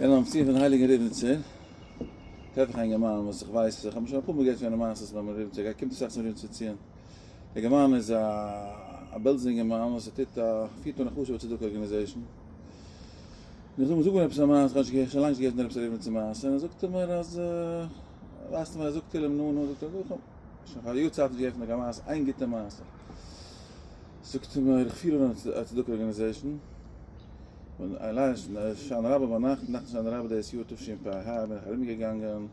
געווען ביים ציון פון הייליגן ריבניצער, טרעף איך א אינגערמאן וואס איך ווייס, איך האב שוין אפאר מאל געהערט פון יענע מעשות ביים ריבניצער, ער קומט אסאך צום ריבניצער ציון, דער אינגערמאן איז א בעלזער אינגערמאן וואס ער טוט א, פירט אן א חשוב'ע צדקה organization, און איך זאג אים, זאג מיר עפעס א מעשה, איך האב נישט געהערט, שוין לאנג נישט געהערט פון דיר עפעס א ריבניצער מעשה, און זאגט ער מיר אז, ווייסט מיר, ער זאגט תהלים נו נו, זאגט ער, איך האב שוין פאר א יאר צייט נישט געהערט פון דיר קיין מעשה, איין גוטע מעשה. זאגט ער מיר, איך פיר אן א צדקה organization, און אליין הושענא רבה ביינאכט, נאכט הושענא רבה דאס יאר תשפ ה, בין איך ארום געגאנגען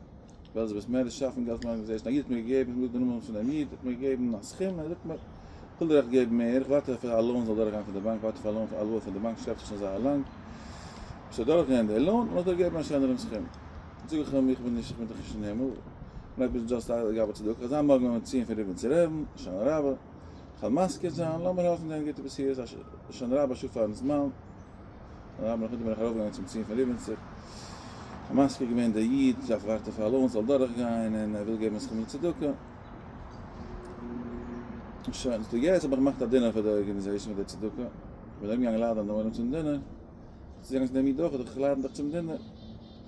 בעלזער בית מדרש שאפן געלט פאר מיין organization, א איד האט מיר געגעבן, איך מוז די נאמען פון דעם איד, האט מיר געגעבן א סכום, ער זאגט מיר, איך וויל דיר עכט געבן מער, איך ווארט אויף א loan זאל דורכגיין פון די באנק, ווארט אויף א loan, הלוואה פון די באנק שלעפט זיך שוין זייער לאנג, עס זאל דורכגיין די loan, און איך זאל געבן א שענערן סכום. זאג איך אים, איך בין נישט, איך בין דאך נישט אין הימל, איך בין just א גבאי צדקה, אזא מארגן ווען מיר ציען פון ריבניצער רבי'ן, הושענא רבה, כ'וועל מזכיר זיין, לאמיר האפן זען גוטע בשורות, הושענא רבה א שעה פארן זמן, הושענא רבה נאכמיטאג בין איך ארויפגעגאנגען צום ציון פון ריבניצער, כ'האב מזכיר געווען דער איד דארף ווארטען פאר א loan זאל דורכגיין און ער וויל געבן סכום לצדקה, שוין, זאגט ער יעצט האב איך געמאכט א dinner פאר די organization פאר די צדקה, כ'בין ארומגעגאנגען לאדענען דעם עולם צום dinner, צוגעגאנגען צו דעם איד אויך, איך לאדען דיך צום dinner,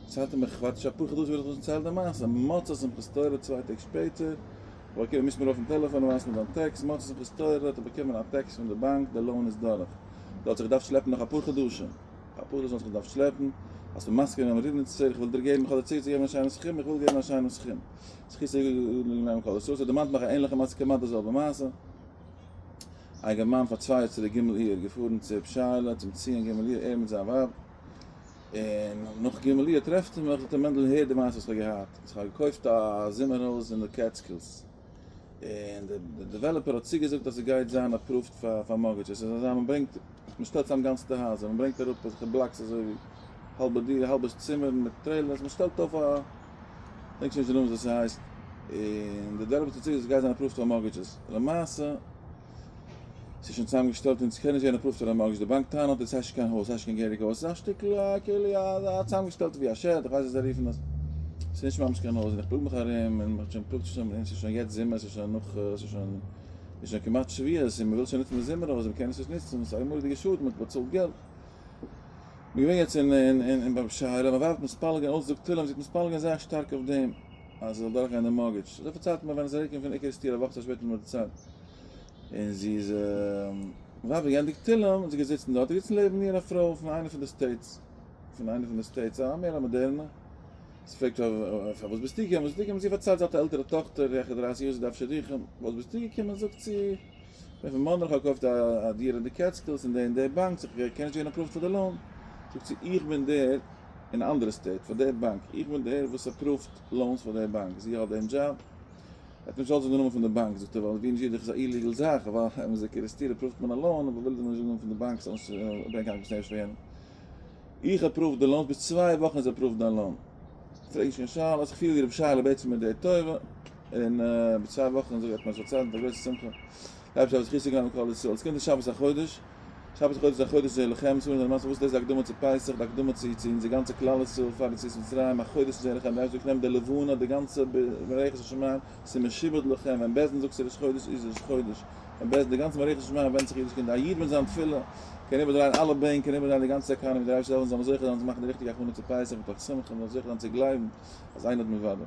ציילט ער מיך, כ'ווארט שוין אפאר חדשים וויל איך נישט ציילן די מעשה, מוצאי שמחת תורה צוויי טעג שפעטער, באקומען מישט מיר אויפן טעלעפאן און ווייזט מיר זיין טעקסט, מוצאי שמחת תורה האט ער באקומען א טעקסט פון די באנק די loan איז דורך, דא האט זיך געדארפט שלעפן נאך אפאר חדשים, אפאר חדשים האט זיך געדארפט שלעפן, האסט מיר מסכים געווען ריבניצער, איך וויל דיר געבן, איך האב דיר צוריק צו געבן א שיינעם סכום, איך וויל געבן א שיינעם סכום, זכות יגן עלינו כל ישראל, ס'דערמאנט מיך א ענליכע מעשה כמעט די זעלבע מעשה, א אינגערמאן פאר צוויי יאר צוריק ג' אייר געפארן צו ר' שייעלע צום ציון ג' אייר ער מיט זיין ווייב, און נאך ג' אייר טרעפט ער מיך, זאגט ער מענדל הער די מעשה וואס כ'האב געהאט, איך האב געקויפט א זומער הויז אין די Catskills, און די developer האט צוגעזאגט אז ס'גייט זיין approved פאר mortgages, ס'איז אזא מ'ברענגט, מ'שטעלט צאם גאנצעטע הייזער, מ'ברענגט אראפ אזעלכע blocks אזוי ווי האלבע דירה האלבע צימערן מיט trailers, מ'שטעלט אויף א, כ'דענק שוין נישט די נאמען ווי ס'הייסט, און די developer האט צוגעזאגט ס'גייט זיין approved פאר mortgages, למעשה. ס'איז שוין צוזאמגעשטעלט און ס'קען נישט ווערן approved פאר א mortgage, די באנק טענה'ט עס הייסט נישט קיין הויז, ס'הייסט נישט קיין געהעריגע הויז, ס'איז א שטיקל כאילו א צוזאמגעשטעלט ווי א shed, איך ווייס ווי זיי רופן עס, ס'איז נישט ממש קיין הויז, און איך פלאג מיך ארום און מ'האט שוין פלאגט זיך שוין, און ס'איז שוין יעצט זומער, ס'איז שוין נאך, ס'איז שוין, ס'איז שוין כמעט שבועות און מ'וויל שוין נוצן די זומער הויז און מ'קען עס נישט נוצן, ס'איז א מורא'דיגע שאד, מ'האט באצאלט געלט. מ'איז געווען יעצט אין אין ביים שייעלע, מיין ווייב האט מתפלל געווען, אויסגעזאגט תהלים, זי האט מתפלל געווען זייער שטארק אויף דעם אז ס'זאל דורכגיין די mortgage, אזוי פארציילט מיר ווען עס איז ארויסגעקומען פון עיקר סטירה א וואך צוויי שפעטער מיט די צייט, און זי איז ווייב האט געענדיגט תהלים און זי איז געזיצן דארט, איז געזיצן לעבן איר א פרוי פון איינע פון די states, פון איינע פון די states, א מער א מאדערנע, זי פרעגט פארוואס ביסטו געקומען, וואס ביסטו געקומען, זי פארציילט זי האט א עלטערע טאכטער העכער דרייסיג יאר זי דארף שידוכים, וואס ביסטו געקומען, זאגט זי, כ'בין פון מאנרא, כ'האב געקויפט א דירה אין די Catskills אין די און די באנק, איך קען נישט ווערן approved פאר די loan, זאגט זי, איך בין דער אין א אנדערע state פאר די באנק, איך בין דער וואס approve ט loans פאר די באנק, זי האט דעם דזשאב, ער האט נישט געוואלט זאגן די נאמען פון די באנק, זאגט ער, ווייל ווי נישט איז דאך עס א illegal זאך, ווייל ווען מ'איז קערעסטיר approve ט מען א loan, אבער וויל ער נישט זאגן נאמען פון די באנק, ס'זאל נישט ברענגען קיין עגמת נפש פאר יענעם. איך approve די loans, ביז צוויי וואכן איז approved דיין loan. פרעג נישט קיין שאלות, איך פיל ווי רבי שייעלע בעט פון מיר די טובה, און ביז צוויי וואכן זאג איך האט מען עס פארציילט מיט א גרויסע שמחה. דער אייבערשטער זאל זיך חיזוק געבן כל ישראל. עס קומט די שבת החודש, שבת החודש איז א חודש זה לכם, ס'איז למעשה וואס דאס איז די הקדמה צו פסח, די הקדמה צו צו אונזער גאנצע כלל ישראל פאר יציאת מצרים, החודש זה לכם, דער אייבערשטער זאגט נעמט די לבנה, די גאנצע מערכת השמים, ס'איז משועבד לכם, ווען בית דין זאגט ס'איז ראש חודש איז ראש חודש, ווען בית דין, די גאנצע מערכת השמים ווענדט זיך אידיש קינד, א איד מיט זיין תפילה קען איבערדרייען אלע בענק, קען איבערדרייען די גאנצע economy, דער אייבערשטער זאל העלפן זאל מען זוכה זיין צו מאכן די ריכטיגע הכנה צו פסח מתוך שמחה, מ'זאל זוכה זיין צו גלייבן אז אין עוד מלבדו.